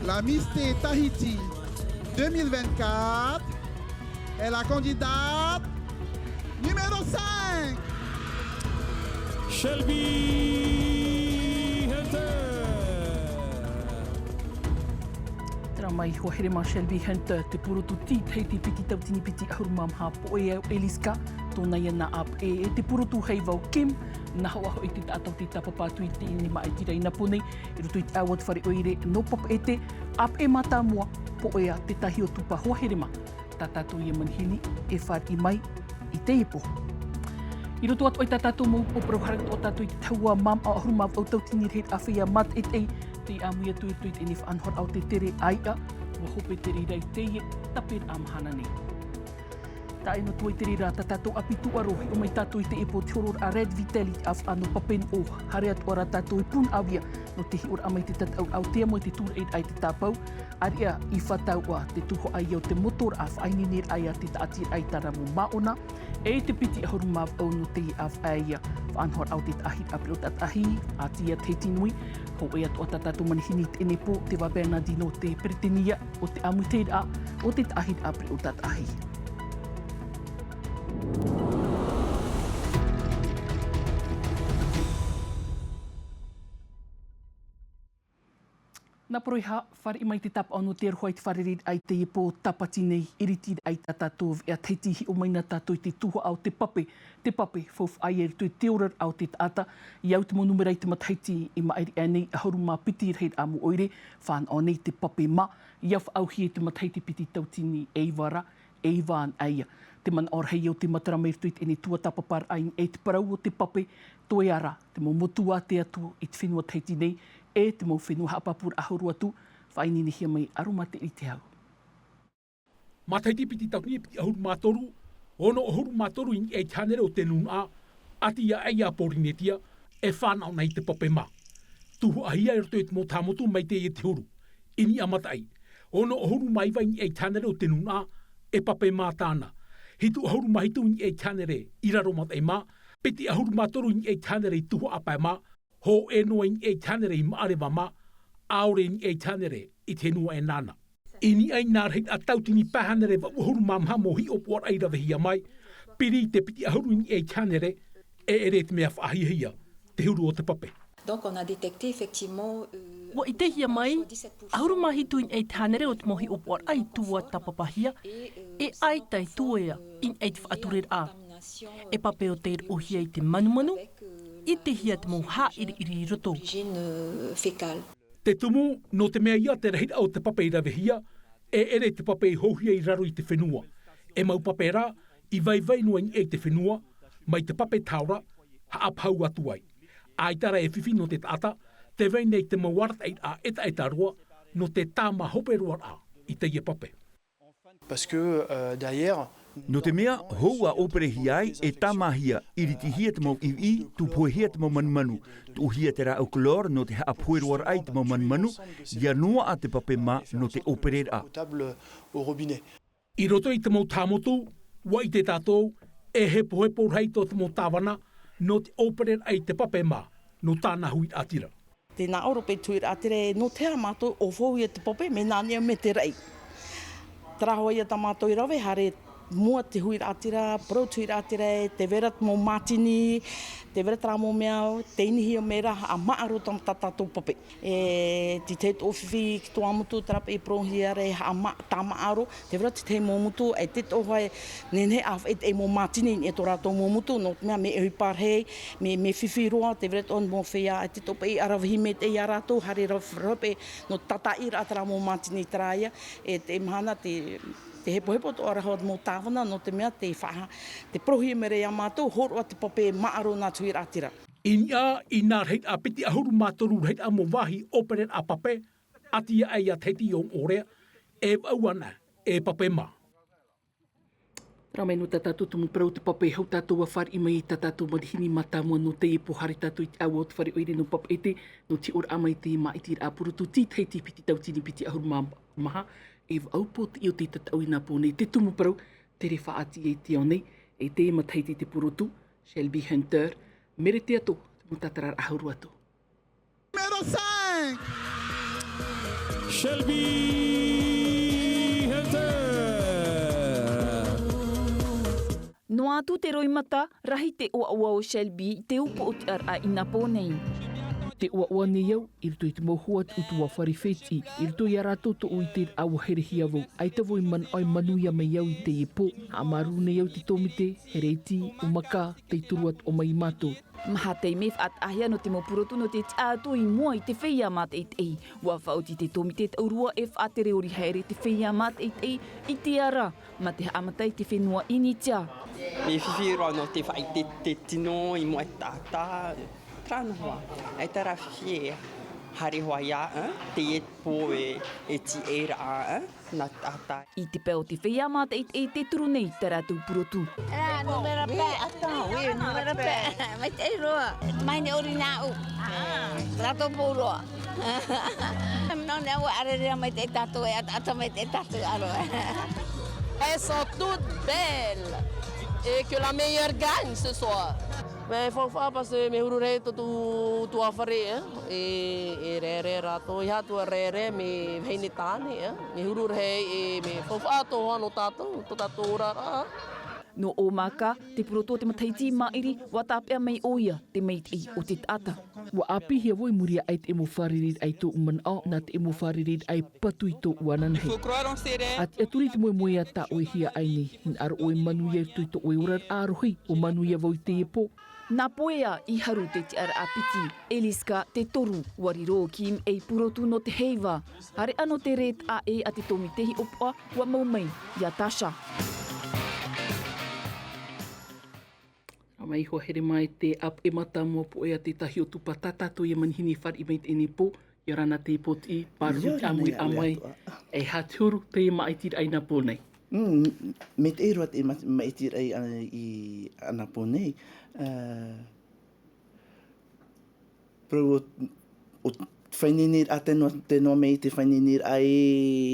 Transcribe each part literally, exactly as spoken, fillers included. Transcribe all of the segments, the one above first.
La Miss Tahiti deux mille vingt-quatre est la candidate numéro cinq. Shelby Hunter. Tara mai, hoa here mā Shelby Hunter, te purotu tī Tahiti piti tautini piti ʻahuru mā maha poʻe au Eliska, tōna ia nā ʻāpeʻe e te purotu hei vau Kim, nā hoʻi te taʻata o te tāpapa atu i teie nei māʻitiraʻa i Nāpōnē, i roto i te ʻāua o te fare ʻoire nō Papeʻete, ʻāpeʻe mātāmua, poʻe ā te tahi o Tupa, hoa here mā. Tā tātou ia manihini e fāriʻi mai i teie pō. I roto atoʻa i tā tātou mau upoʻo parau, haere atoʻa tātou i te tahua māmā ʻahuru mā vaʻu tautini rahiraʻa feiā mātaʻitaʻi, tei ʻāmui atu i roto i teie faʻanahoraʻa o te tere ʻāiʻa, ʻua hope te reira i teie taperaʻa mahana nei. Tae noa atu i te reira, tā tātou ʻāpī tūʻaro, hiʻo mai tātou i teie pō, te hororaʻa Red Vitality ʻāfaʻa nō Papeʻete, haere atoʻa rā tātou i Punaʻauia, nō te hiʻoraʻa mai i te tataʻuraʻa o te amo i te tūraʻiraʻa i te tāpau, ʻāreʻa i Fataua te tuhaʻa ia o te motoraʻa faʻaineineraʻa ia te taʻatiraʻa i Taramo Māʻona, e te piti ʻahuru mā vaʻu nō teie ʻāfaʻa ia, faʻanahoraʻa o te taʻahiraʻa pereʻoʻo tātaʻahi, ʻātīaʻe Tahiti Nui, hōʻē atoʻa tā tātou manihini i teie nei pō, te vā Bernardino te peretiteni o te ʻāmuiraʻa o te taʻahiraʻa pereʻoʻo tātaʻahi. Nā Poroiha, fāriʻi mai te tāpaʻo nō te aroha i te fārereiraʻa i teie pō Tāpati nei, ʻiritiraʻa i tā tātou veʻa Tahiti, hiʻo mai na tātou i te tuhaʻa o te pape, te pape faufaʻa ia i roto i te oraraʻa o te taʻata, i au te mau nūmera i te matahiti i maʻiri aʻe nei, ʻahuru mā piti rahiraʻa mau ʻoire, fānaʻo nei te pape mā, ʻia faʻaauhia i te matahiti piti tautini e iva ra, e iva anaʻe ia. Te manaʻo rahi o te matara mai i roto i teie nei tuatāpaparaʻa i niʻa i te parau o te pape, toe ā rā, te mau motu ātea atu i te fenua Tahiti nei, e te mau fenua haʻapāpūraʻa hau atu, faʻaineinehia mai Aromāteʻi Te Hau. Matahiti piti tautini piti ʻahuru mā toru, ono ʻahuru mā toru i niʻa i te hānere o te nūnaʻa, ʻati aʻe ia Pōrīnetia, e fānaʻo na i te pape mā. Tuhaʻahia i roto i te mau taha motu mai teie te huru. I niʻa mataʻi. Ono ʻahuru mā iva i niʻa i te hānere o te nūnaʻa, e pape mā tāna. Hitu ʻahuru mā hitu i niʻa i te hānere i raro mataʻi mā, piti ʻahuru mā toru i niʻa i te hānere i tuhaʻa pae mā, hōʻē noa i niʻa i te hānere i maʻareva mā, ʻaore i niʻa i te hānere i te fenua e nāna. I niʻa i nā rahiraʻa tautini pae hānere vaʻu ʻahuru mā maha mau hiʻopoʻaraʻa i ravehia mai, piri i te piti ʻahuru i niʻa i te hānere, e ʻere te mea faʻahiahia te huru o te pape. Donc, on a détecté effectivement, euh, ʻUa ʻitehia mai, ʻahuru mā hitu i niʻa i te hānere o te mau hiʻopoʻaraʻa i tuatāpapahia, e ʻaita e tuea i niʻa i te faʻatureraʻa. E pape o tei roʻohia i te manumanu, ʻitehia te mau hāʻiriʻiri i roto. Origine, euh, fécale. Te tumu, nō te mea ia te rahiraʻa o te pape i ravehia, e ʻere te pape i hōhia i raro i te fenua. E mau pape rā, i vaivai noa i niʻa i te fenua, mai te pape tāora, haʻapahau atu ai. ʻAita rā e fifi nō te taʻata, tē vai nei te mau arataʻiraʻa ʻetaʻeta roa, nō te tāmā hope roa rā i teie pape. Parce que, euh, derrière, Nō te mea, hou ʻa ʻōperehia ai, e tāmāhia, ʻiritihia te mau ʻiviʻi, tūpohehia te mau manumanu, tuʻuhia te rāʻau chlore nō te haʻapohe roa raʻa i te mau manumanu, ʻia noaʻa te pape mā nō te ʻōpereraʻa. Potable au robinet. I roto i te mau taha motu, ʻua ʻite tātou, e hepohepo rahi tō te mau tāvana, nō te ʻōpereraʻa i te pape mā, nō tāna huiraʻatira. Tē nā ʻō ra paʻi te huiraʻatira, nō te aha mātou e ʻōfaʻi ia te pape, mea nā niʻa mai te raʻi. Terā hoʻi ia tā mātou i rave, haere mua te huiraʻatira, parau te huiraʻatira, tē vai ra te mau mātini, tē vai ra terā mau mea, tei niʻa ia mea ra, haʻamaʻa roa tā, tā tātou pape. E, te tahi atoʻa fifi i te tuamotu, terā paʻi e parauhia ra, haʻamaʻa, tāmāʻa roa, tē vai ra te tahi mau motu, e te atoʻa hoʻi, nehenehe ʻāfaʻi te mau mātini i niʻa i tō rātou mau motu, nō te mea mea ʻohipa rahi, mea, mea fifi roa, tē vai ra te atoʻa mau feiā, e te atoʻa paʻi e ʻaravihi maitaʻi ia rātou, haere ra, ra paʻi, nō te tātaʻiraʻa terā mau mātini terā ia, e te mahana te, te hepohepo atoʻa ra hoʻi te mau tāvana, nō te mea te faʻa-, te parauhia mai ra ia mātou, hōroʻa te pape māʻa roa nā te huiraʻatira. I niʻa i nā rahiraʻa piti ʻahuru mā toru rahiraʻa mau vāhi ʻōpereraʻa pape, ʻati aʻe ia Tahiti ʻo Moʻorea, e vaʻu ana e pape mā. Terā mai nō tā tātou tumu parau te pape, hou tātou ʻa fāriʻi mai i tā tātou manihini mātāmua nō teie pō, haere tātou i te ʻāua o te fare ʻoire nō Papeʻete, nō te hiʻoraʻa mai i te māʻitiraʻa purotu tī Tahiti piti tautini piti ʻahuru mā maha, e vaʻu pōtiʻi o te tataʻu i Nāpōnē, te tumu parau, tere faʻaʻati i te ao nei, e teie matahiti te purotu, Shelby Hunter, Mere Teato, te mau tātararaʻa hau roa atu. Numéro cinq. Shelby Hunter. Noa atu te roimata, rahi te ʻoaʻoa o Shelby i te upoʻotiʻaraʻa i nā pō nei. Te ʻoaʻoa nei au, i roto i te mau hoa te ʻutuāfare fētiʻi, i roto iā rātou tōʻu ʻiteraʻa ʻua herehia vau, ʻaita vau i manaʻo e manuia mai au i teie pō. Haʻamāuruuru nei au i te tōmite, here iti, ʻumaka, tei turu atoʻa mai ia mātou. Maha taime faʻataʻahia nō te mau purotu nō te tiʻa atu i mua i te feiā mātaʻitaʻi. ʻUa faʻaoti te tōmite taʻurua e faʻatere ʻori haere te feiā mātaʻitaʻi i te ara, mā te haʻamata i te fenua Initia. Mea fifi roa nō te faʻaʻite te tino i mua i te taʻata, terā noa. ʻAita rā fifi e haere hoʻi ia, ā, teie pō e, e tiʻa ra, ā. Nā te taʻata. I te pae o te feiā mātaʻitaʻi tē turu nei tā rātou purotu. Rā, numera pae. Oui, attends, oui, numera pae. Maitaʻi roa. Mai nei ʻori nāʻu. Rātou pō roa. Nō nei ʻua ʻarerea maitaʻi tātou e ataata maitaʻi tātou ʻaroa. Elles sont toutes belles. Et que la meilleure gagne ce soir. Mea faufaʻa parce que mea huru rahi tō ʻutuāfare, ā. E, e rere rātou, ʻeiaha atu e rere, mea vahine tāne, ā. Mea huru rahi, e mea faufaʻa atoʻa nō tātou, tō tātou oraraʻa. Nō ʻŌmaka, te purotu o te matahiti i maʻiri, ʻua tāpeʻa mai ʻoia, te maitaʻi o te taʻata. ʻUa ʻāpīhia vau i muri aʻe i te mau fārereiraʻa i tōʻu manaʻo, nā te mau fārereiraʻa e patu i tōʻu ananahi. Faut croire en ses rêves. ʻA tiʻaturi i te moemoeā tāʻoehia aʻe nei, hinaʻaro ʻoe e manuia i roto i tō ʻoe oraraʻa rohi, ʻua manuia vau i teie pō. Nā Poea i haru te tiʻaraʻa piti, Eliska te toru, ʻua riro ʻo Kim ei purotu nō te heiva. Haere ʻana te rētaʻa ʻē a te tōmite hiʻopoʻa, ʻua mau mai iā Tasha. Mai ʻua here mai te ʻāpeʻe mātāmua poʻe a te tahi o Tupa tā tātou ia manihini e fāriʻi mai i teie nei pō, ʻia ora na te pōtiʻi, pāruru te ʻāmuiraʻa mai, e aha te huru teie māʻitiraʻa i nā pō nei? Mm, maitaʻi roa te mā-, māʻitiraʻa i, i nā pō nei. Ā, Parau o, o fāineneraʻa, tē noa, tē noa mai te fāineneraʻa i,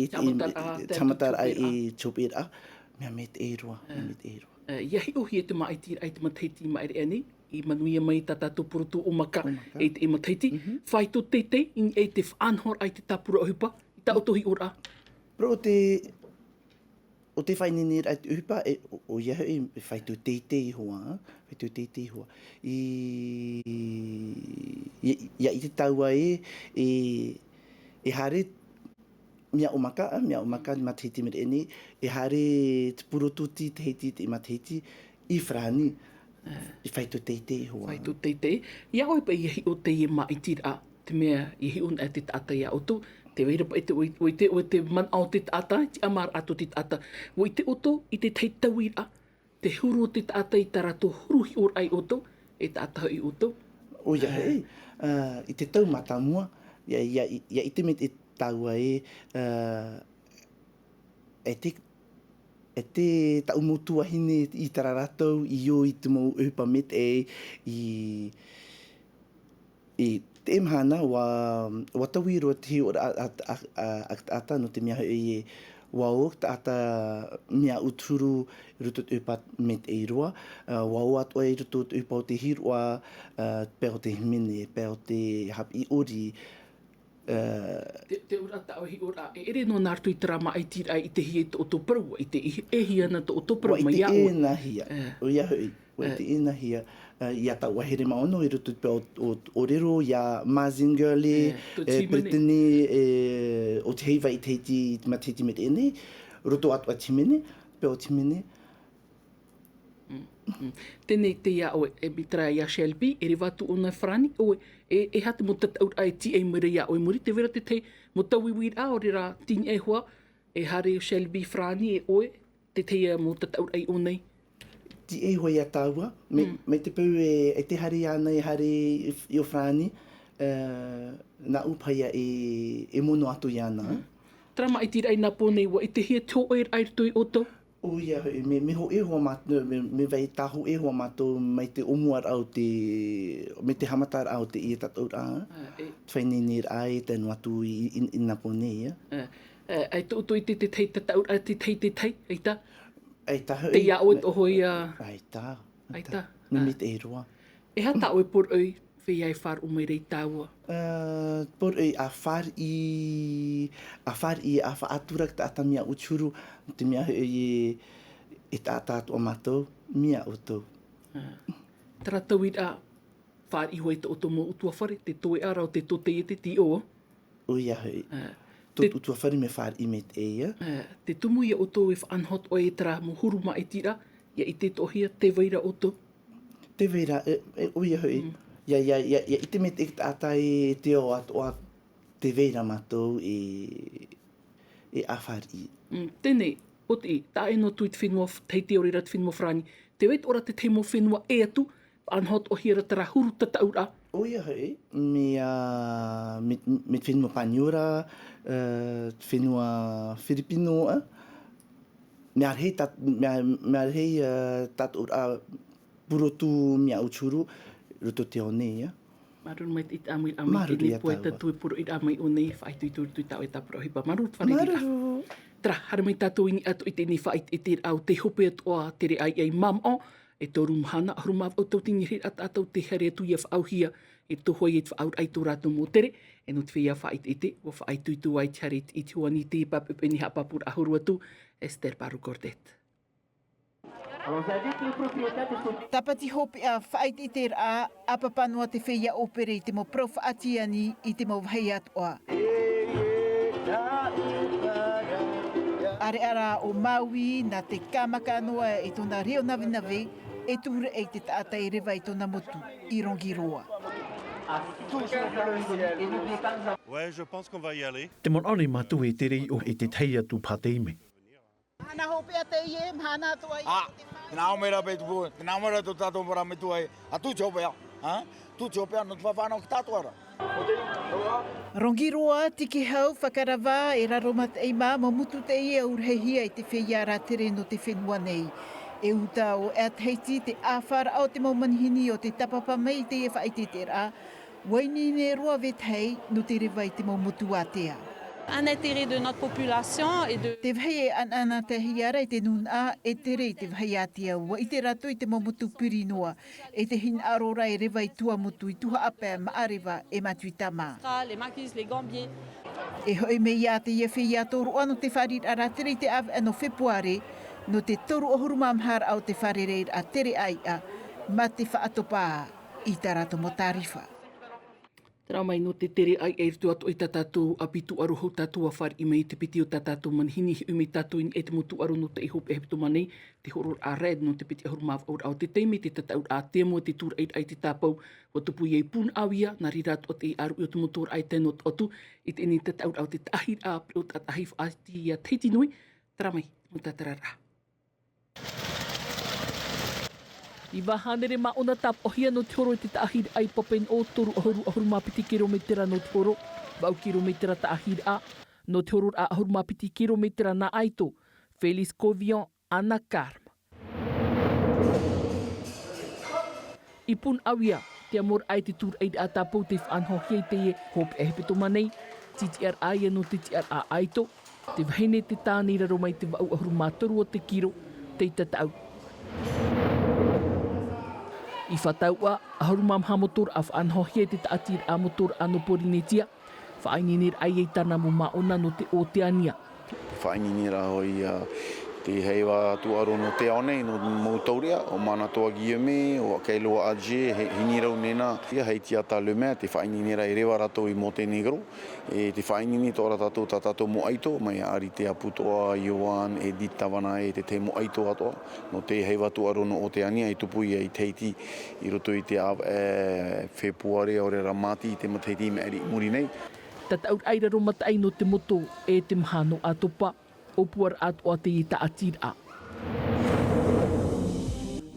i, haʻamataraʻa, i, te haʻamataraʻa i te hōpeʻaraʻa. Mea maitaʻi roa, mea maitaʻi roa. Ā, ʻia hiʻohia te māʻitiraʻa i te matahiti i maʻiri aʻe nei, i manuia mai tā tātou purotu ʻōmaka, ʻōmaka, i te matahiti. Mhm. Faito teitei, i niʻa i te faʻanahoraʻa i te tāpura ʻohipa, i tā ʻoutou hiʻoraʻa. Parau o te, ʻo te fāineneraʻa i te ʻohipa, e, ʻo, ʻoia hoʻi, e faito teitei iho ā, faito teitei iho ā. I, i, ʻia ʻite tāua ē, e, e haere, mea ʻōmaka, mea ʻōmaka, matahiti i maʻiri aʻe nei, e haere te purotu i te matahiti, i te matahiti, i farāni, i faito teitei iho ā. Faito teitei. ʻIa ʻoe paʻi ʻia hiʻo teie māʻitiraʻa, te mea ʻia hiʻo ana te taʻata iā ʻoutou, tē vai ra paʻi te, ʻoe, ʻoe te, ʻoe te manaʻo o te taʻata, te ʻamaraʻa tō te taʻata. ʻUa ʻite ʻoutou i te tahi tauiraʻa, te huru o te taʻata i tā rātou huru hiʻoraʻa iā ʻoutou, e taʻata hoʻi ʻoutou. ʻOia hoʻi, ā, i te tau mātāmua, ʻia, ʻia, ʻia ʻite mai tāua ē, ā, e te, e te taʻu mau tuahine i terā rātou i ō i te mau ʻohipa maitaʻi, i, i teie mahana, ʻua, ʻua taui roa te hiʻoraʻa a, a, a, a te taʻata, nō te mea hoʻi ē, ʻua ō te taʻata mea ʻutuhuru i roto i te ʻohipa maitaʻi roa, ā, ʻua ō atoʻa i roto i te ʻohipa o te hīroʻa, ā, pae o te hīmene, pae o te haʻapiʻi ʻori, Ā, te, te auraʻa, tā ʻoe hiʻoraʻa, e ʻere noa nā roto i terā māʻitiraʻa i ʻitehia i tō ʻoutou parau, ʻua ʻite, e, e hia ana tō ʻoutou parau mai iā ʻoe. ʻUa ʻite ʻē nā hia. Ā. ʻOia hoʻi, ʻua ʻite ʻē nā hia. Ā, iā tāua here mā ʻōna i roto i te pae o, o, ʻōrero, iā Mazin Girl, ē, ē, Brittany, ē, ʻo te heiva i te, i te matahiti i maʻiri aʻe nei, roto atoʻa i te hīmene, pae o te hīmene, Mm, mm. Teie nei te iā ʻoe, e, mai terā iā Shelby, e reva atu ʻōna i farāni, ʻoe, e, e aha te mau tataʻuraʻa e tīaʻi mai ra iā ʻoe i muri, tē vai ra te tahi mau tauiuiraʻa, ʻaore rā, tei niʻa iho ā, e haere ʻo Shelby i farāni, e ʻoe, te tahi mau tataʻuraʻa i ʻō nei? Tīaʻi iho ā iā tāua, mai, mm, mai te peu e, e tē haere iāna, e haere i, i ʻō farāni, ā, nāʻu paʻi ā e, e mono atu iāna. Mm. Terā māʻitiraʻa i nā pō nei, ʻua ʻitehia te hōʻēraʻa i roto iā ʻoutou? ʻOia hoʻi, mea, mea hōʻē hoʻi mātou, mea, mea vai tā hōʻē hoʻi mātou mai te ʻōmuaraʻa o te, mai te haʻamataraʻa o teie tataʻuraʻa. Ā, e. Fāineneraʻa e tae noa atu i, i, i nā pō nei, ā. Ā, ā, ʻaita ʻoutou i ʻite te tahi tataʻuraʻa, te tahi, te tahi, ʻaita? ʻAita hoʻi. Tei iā ʻoe tō ʻoe, ā. ʻAita, ʻaita. ʻAita. Mea, ā, maitaʻi roa. E aha tā ʻoe poroʻi, Feiā e faʻaroʻo mai ra i tāua? Ā, poroʻi a fāriʻi, a fāriʻi, a faʻatura te taʻata mea ʻutuhuru, te mea hoʻi e, e taʻata atoʻa mātou, mea ʻoutou. Ā, terā tauiraʻa, fāriʻi hoʻi tō ʻoutou mau ʻutuāfare, te toeʻa ra o te tōtaiete, te iʻoa. ʻOia hoʻi. Ā, Tō te ʻutuāfare mea fāriʻi maitaʻi ia. Ā, te tumu ia ʻoutou e faʻanaho atoʻa i terā mau huru māʻitiraʻa, ʻia ʻite atoʻahia tē vai ra ʻoutou. Tē vai ra, e, e, ʻoia hoʻi. Mm. ʻIa, ʻia, ʻia, ʻia ʻite maitaʻi te taʻata e te ao atoʻa tē vai ra mātou e, e a fāriʻi. Mm, teie nei, ʻo te, taʻa ʻē noa atu i te fenua f-, Tahiti, ʻaore rā te fenua Farāni, tē vai atoʻa ra te tahi mau fenua ʻē atu, faʻanaho atoʻahia ra terā huru tataʻuraʻa. ʻOia hoʻi, mea, mea, mea te fenua Paniora, ā, te fenua Firipino, ā. Mea rahi tā, mea, mea rahi, ā, tataʻuraʻa purotu mea ʻutuhuru, roto i te ao nei, ā. Māuruuru maitaʻi i te ʻāmuiraʻa mai. Māuruuru i teie nei pō, tāua. Tātou e poroʻi ra mai i ʻō nei, faʻaitoito i roto i tāʻu e tāpura ʻohipa. Māuruuru te fāriʻi. Māuruuru. Terā, haere mai tātou i niʻa atu i teie faʻaʻiteʻiteraʻa o tei hope atoʻa te reira i mamaʻo, e toru mahana, ʻahuru mā vaʻu tauatini rahiraʻa tātou tei haere atu ʻia faʻaauhia, e tohu ai i te faʻaauraʻa i tō rātou mau tere, e nō te feiā faʻaʻiteʻite, ʻua faʻaitoito ai te haere i te, i te hoani i te pāpeʻe nei haʻapāpūraʻa huru atu, Esther Baru Cordet. Tāpati hopeʻa faʻaʻiteʻiteraʻa, ʻāpapa noa te feiā ʻōpere i te mau parau faʻatiani i te mau vāhi atoʻa. ʻAreʻa rā ʻo Maui, nā te kāmaka noa e tōna reo navenave, e tūraʻi te taʻata e reva i tōna motu, i Rangiroa. Ouais, je pense qu'on va y aller. Te manaʻo nei mātou e tere i ʻō i te tahi atu pātei mē. Mahana hopeʻa teie, mahana atoʻa ia. Ah, tēnā ʻō mai rā paʻi tupu, tēnā ʻō mai rā tō tātou parametua e, a tū te hopeʻa, ha? Tū te hopeʻa, nō te faʻanaho ki tātou ra. Rangiroa, Tikehau, Fakarava, e Raromataʻi mā, mau motu teie e aurehia i te feiā rātere nō te fenua nei. E uta ʻo Air Tahiti te ʻāfaraʻa o te mau manihini o te tāpapa mai i teie faʻaʻiteʻiteraʻa, ʻua ineine roa vetahi nō te reva i te mau motu ātea. Un intérêt de notre population et de Te vāhi e ʻanaʻanataehia ra e te nūnaʻa, e tere i te vāhi ātea, ʻua ʻite rātou i te mau motu piri noa, e te hinaʻaro ra e reva i Tuamotu, i Tuhaʻa paʻi, Maʻareva, e Matuita mā. Les Marquises, les Gambiers. E hoʻi mai ā teie feiā tōroʻa nō te fāriʻiraʻa rātere i te ʻāvaʻe nō Fepuare, nō te toru ʻahuru mā maha raʻa o te fārereiraʻa tere ʻāiʻa, mā te faʻatopa i tā rātou mau tārifa. Terā mai nō te tere ʻāiʻa i roto atoʻa i tā tātou ʻāpī tūʻaro hou tātou ʻa fāriʻi mai i te piti o tā tātou manihini, e hoʻi mai tātou i niʻa i te mau tūʻaro nō teie hopeʻa hepetoma nei, te horoʻaraʻa REDD nō te piti ʻahuru mā vaʻu raʻa o te taime, te tataʻuraʻa Te Amo, te tūraʻiraʻa i te tāpau, ʻua tupu ia i Punaʻauia, nā reira atoʻa te ʻāruʻi o te motu raʻa e tae noa atu i teie nei tataʻuraʻa o te taʻahiraʻa pereʻoʻo taʻata faʻaʻati a Tahiti Nui, terā mai, mau tātararaʻa. Iva hānere māʻona tāpaʻohia nō te horo i te taʻahiraʻa i Papeʻete, toru ʻahuru ʻahuru mā piti kirometera nō te horo, vaʻu kirometera taʻahiraʻa, nō te horoʻaraʻa ʻahuru mā piti kirometera nā ʻaito, Félix Covion, Anna Carme. I Punaʻauia, te amoraʻa i te tūraʻiraʻa tāpau tei faʻanahohia i teie hopeʻa hepetoma nei, tītiʻaraʻa ia nō te tiʻaraʻa ʻaito, te vahine te tāne i raro mai te vaʻu ʻahuru mā toru o te kiro, tei tataʻu. I Fatauʻa, ʻahuru mā maha motoraʻa faʻanahohia i te taʻatiraʻa motoraʻa nō Pōrīnetia, faʻaineineraʻa ia i tāna mau māʻona nō te Oteania. Te faʻaineineraʻa hoʻi ia te heiva tūʻaro nō te ao nei, nō mau taureʻa, ʻo Manatoa Guillaume, ʻo Kailua Adjei, he, Hinirau Nena, ia Haitiata Lemaire, te faʻaineineraʻa e reva rātou i Montenegro, e te faʻaineine atoʻa ra tātou tā tātou mau ʻaito, mai ia Aritea Putoʻa, Ioan, Edith Tavana, e te tahi mau ʻaito atoʻa, nō te heiva tūʻaro nō Oteania, e tupu ia i Tahiti, i roto i te ʻāvaʻe, e, Fepuare, ʻaore rā Māti, i te matahiti i maʻiri i muri nei. Tataʻuraʻa i raro mataʻi nō te motu, e te maha nō ʻAtopa, ʻōpuaraʻa atoʻa teie taʻatiraʻa.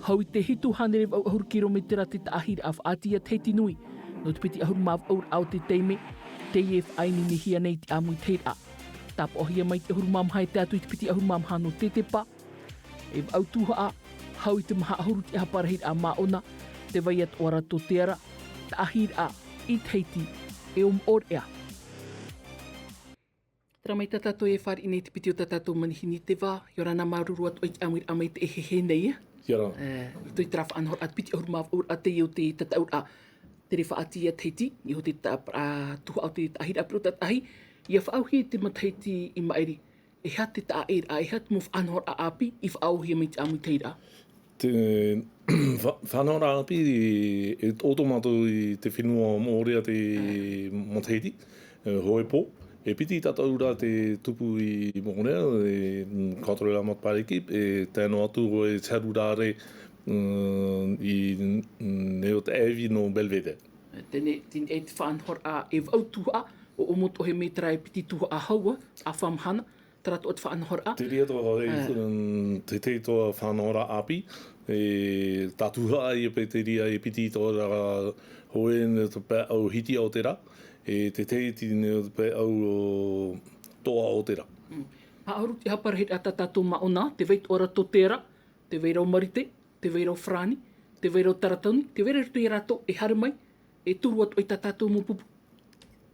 Hau i te hitu hānere vaʻu ʻahuru kirometera te taʻahiraʻa faʻaʻati a Tahiti Nui, nō te piti ʻahuru mā vaʻu raʻa o te taime, teie e faʻaineinehia nei te ʻāmuitahiraʻa. Tāpaʻohia mai te ʻahuru mā maha e tae atu i te piti ʻahuru mā maha nō Tetepa, e vaʻu tuhaʻa, hau i te maha ʻahuru tiʻaha parahiraʻa māʻona, tē vai atoʻa ra tō te ara, taʻahiraʻa, i Tahiti, e ʻo Moʻorea. Terā mai tā tātou e fāriʻi nei te piti o tā tātou manihini tē vai, ʻia ora na, māuruuru atoʻa i te ʻāmuiraʻa mai i teie hehē nei, e? ʻIa ora. E, i roto i terā faʻanahoraʻa, piti ʻahuru mā vaʻu raʻa teie o te tataʻuraʻa. Tere faʻati ia Tahiti, i roto i te taʻa, tuhaʻa o te taʻahiraʻa piro tātahi, ia faʻaauhia te matahiti i maʻiri. E aha te taʻaʻēraʻa, e aha te mau faʻanahoraʻa ʻāpī i faʻaauhia mai te ʻāmuitahiraʻa? Te fa-, faʻanahoraʻa ʻāpī, e, e ʻoto mātou i te fenua Moʻorea te matahiti, e, hōʻē pō. E piti tātou rā te tupu i Moʻorea, e, Quatre-Lames par équipe, e tae noa atu hōʻē te haru rā rē, mm, i, mm, Neo Taevi nō Belvedere. Teie, teie te faʻanahoraʻa e vaʻu tuhaʻa, ʻo, ʻo moto he mētera e piti tuhaʻa hau, ʻa faʻamahana, terā atoʻa te faʻanahoraʻa. Terā atoʻa, e, mm, te, te atoʻa faʻanahoraʻa ʻāpī, e, tā tuhaʻa ia paʻi terā e piti atoʻa rā hōʻē nō te pae ʻau hiti o terā, e te, te, te, nō te pae ʻau toʻa o terā. Mm. Maʻa ʻahuru te parahiraʻa tā tātou māʻona, tē vai atoʻa ra tō Tēra, tē vai ra ʻo Marite, tē vai ra ʻo Farāni, tē vai ra ʻo Taratauni, tē vai ra atoʻa ia rātou e haere mai, e toru atoʻa i tā tātou mau pupu.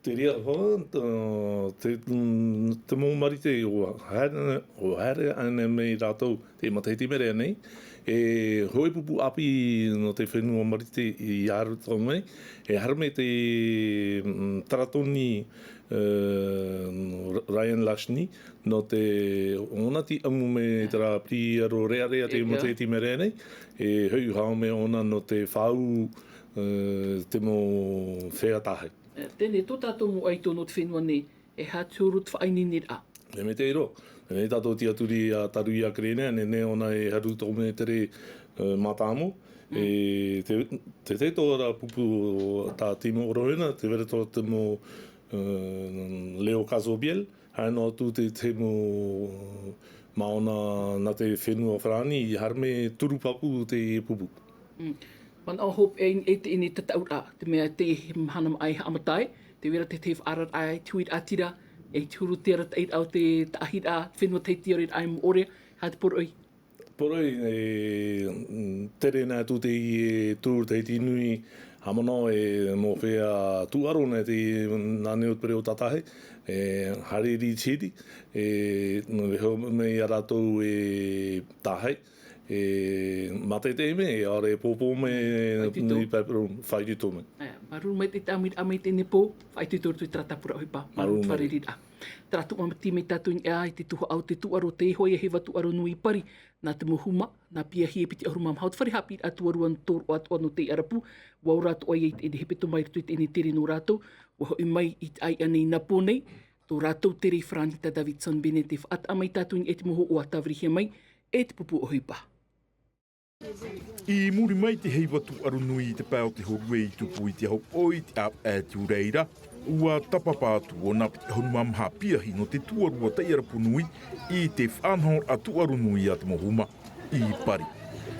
Terā, hō, tā, te, mm, te mau Marite, ʻua haere, ʻua haere ānei mai rātou i te matahiti i maʻiri nei, e hōʻē pupu ʻāpī nō te fenua Marite i haere atoʻa mai, e haere mai te, mm, Taratauni, e, Ryan Lachnie, nō te ʻōna tei ʻamu mai terā piriaro rearea i te matahiti i maʻiri nei, e hoʻi haere mai ʻōna nō te fāʻū, e, te mau feiā tāhae. E, teie tō tātou mau ʻaito nō te fenua nei, e aha te huru te faʻaineineraʻa? E mea tei roa. Teie tātou tiʻaturi a Taruia Kerēnea, nehenehe ʻōna e haru tō mētera, e, mātāmua. Mm. E te, te, te tō ra pupu tā Timo Orohena, tē vai ra tō te mau, e, Leo Cazobiel, haere noa atu te, te mau māʻona nā te fenua Farāni, i haere mai toru pāpū te pupu. Mm. Manaʻo hopeʻa i, i teie tataʻuraʻa, te mea tē mahana mai haʻamata ai, tē vai ra te, te faʻaararaʻa i te huiraʻatira, i te huru te arataʻiraʻa o te taʻahiraʻa, fenua Tahiti i roto i Moʻorea, e aha te poroʻi? Poroʻi, e, mm, tere noa atu teie Tour Tahiti Nui, haʻamanaʻo e mau feiā tūʻaro nā te, nā Neo Te Pereʻoʻo Tātahi, e, haere i te hiri, e, e hoʻi mai ia rātou e tāhae, e, mātaʻitaʻi mai, ʻaore e pōpō mai, faʻaitoito. Nui pae piro, faʻaitoito mai. E, māuruuru maitaʻi te ʻāmuiraʻa mai i teie pō, faʻaitoito i roto i terā tāpura ʻohipa, māuruuru. Māuruuru maitaʻi. Terā tumu ʻāmuiraʻa mai teie nei, i te tuhaʻa o te tūʻaro tei hoʻi e heiva tūʻaro nui i Pari, nā te mau huma, nā piahi e piti ʻahuru mā maha o te fare haʻapiʻiraʻa tūʻaro ʻana tōroʻa atoʻa nō teie ʻarapu, ʻua ora atoʻa ia i teie hepetoma i roto i teie tere nō rātou, ʻua hoʻi mai i te ʻāiʻa nei nā pō nei, tō rātou tere i Farāni tā Davidson Bennett e faʻataʻa mai tātou i niʻa i te mau hōhoʻa tāvirihia mai e te pupu ʻohipa. I muri mai te heiva tūʻaro nui i te pae o te hōrue i tupu i te hau ʻoi i te ʻāvaʻe atu i reira, ʻua tāpapa atu ʻōna piti ʻahuru mā maha piahi nō te tuarua taiʻarapu nui i te faʻanahoraʻa tūʻaro nui a te mau huma i Pari,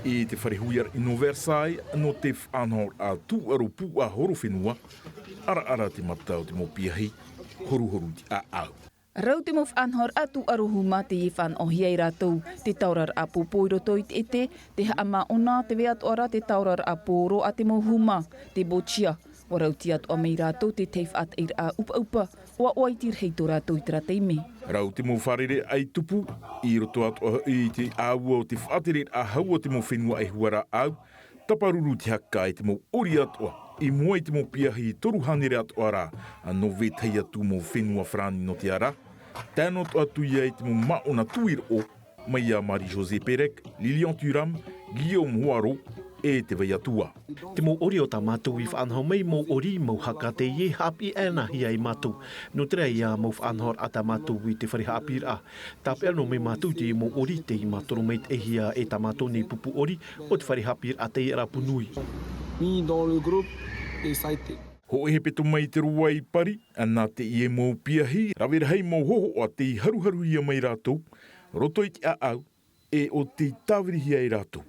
i te fare huiraʻatira nō Versailles nō te faʻanahoraʻa tūʻaro pūʻohu horofenua, ʻaraʻara te mata o te mau piahi, horuhoru te ʻāʻau. Rau te mau faʻanahoraʻa tūʻaro huma tei fānaʻohia e rātou, te taoraraʻa pōpō i roto i te ʻete, te haʻamāʻona, tē vai atoʻa ra te taoraraʻa pōro a te mau huma, te boccia, ʻua rauti atoʻa mai rātou te tahi faʻataʻiraʻa ʻupaʻupa, ʻoaʻoa iti rahi tō rātou i terā taime. Rau te mau fārereiraʻa i tupu, i roto atoʻa hoʻi i te ʻāua o te faʻatereraʻa hau a te mau fenua e hua rāʻau, Tāpururu te haka i te mau ʻori atoʻa, i mua i te mau piahi toru hānere atoʻa rā, nō vetahi atu mau fenua Farāni nō te ara, tae noa atu ia i te mau māʻona tuiroʻo, mai iā Marie-Josée Pérec, Lilian Thuram, Guillaume Hoarau, e tē vai atu ā. Te mau ʻori o tā mātou i faʻanaho mai, mau ʻori, mau haka teie, haʻapiʻi anaʻe ai mātou. Nō terā ia mau faʻanahoraʻa tā mātou i te fare haʻapiʻiraʻa. Tāpeʻa noa mai mātou i teie mau ʻori tei mātoro maitaʻihia e tā mātou nei pupu ʻori o te fare haʻapiʻiraʻa taiʻarapu nui. Mis dans le groupe et ça a été. Hōʻē hepetoma i te roa i Pari, nā teie mau piahi, rave rahi mau hōhoʻa tei haruharuhia mai rātou, roto i te ʻāʻau, e ʻo tei tāvirihia e rātou.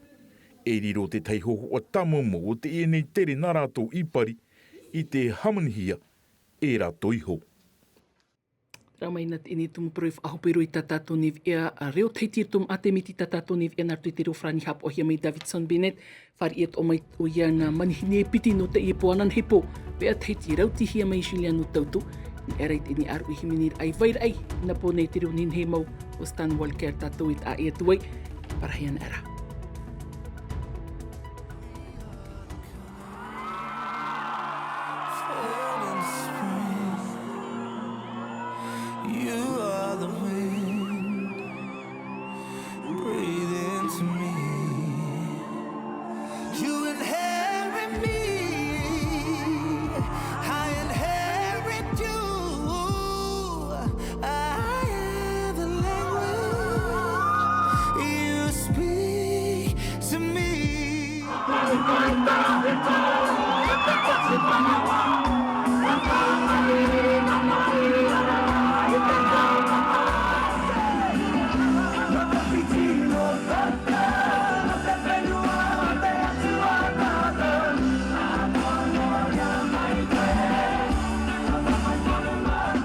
E riro te tahi hōhoʻa tāmaumau o teie nei tere nā rātou i Pari, i te hāmanihia e rātou iho. Rā mai nā teie nei tumu parau e faʻahope roa i tā tātou nei veʻa, a reo Tahiti i roto i te mau ʻātete miti tā tātou nei veʻa nā roto i te reo Farāni haʻapaʻohia mai Davidson Bennett, fāriʻi atoʻa mai ʻoia nā manihini e piti nō teie pō ananahi pō, veʻa Tahiti rautihia mai Juliano Tauto, i niʻa i teie nei ʻāruʻi hīmene raʻi vairaʻi, nā pō nei te reo nehenehe mau ʻo Stan Walker tātou e taʻa ʻē atu ai, parahi ana rā. You